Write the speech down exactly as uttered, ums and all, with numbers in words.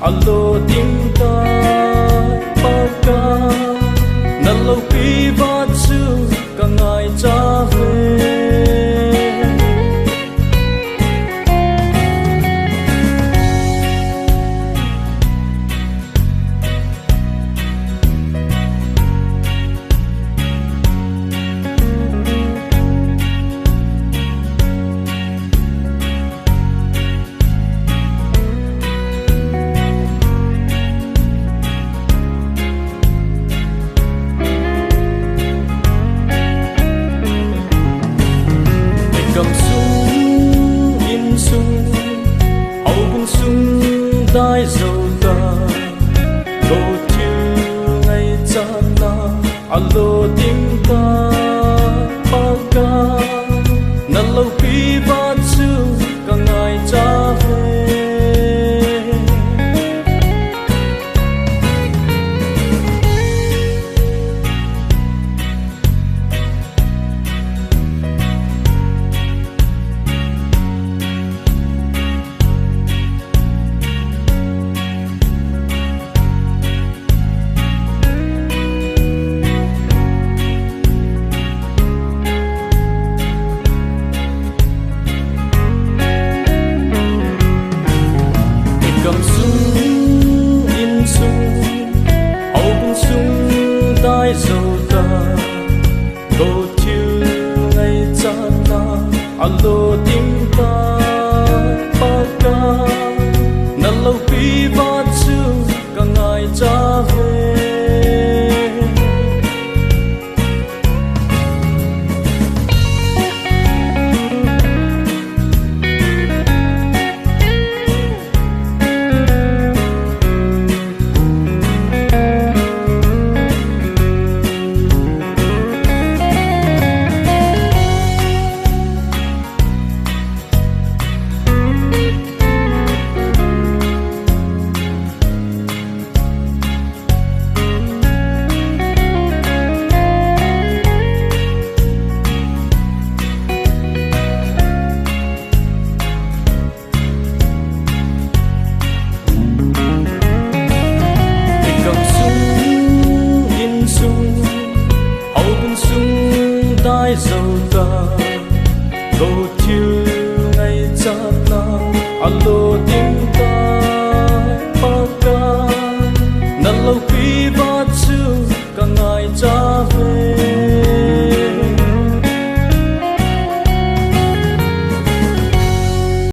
Alo ding ta, Pakai, na loupi vat chu ka ngaicha ve. I gamsung, insung, houbung sung dai jou ta, kou thil ngaichatna alo ding ta, Pakai, na loupi vat chu ka ngaicha ve. I gamsung, insung, houbung sung dai jou ta, kou thil ngaichatna alo ding ta, Pakai, na loupi vat chu ka ngaicha ve. I gamsung, insung, houbung sung dai jou ta,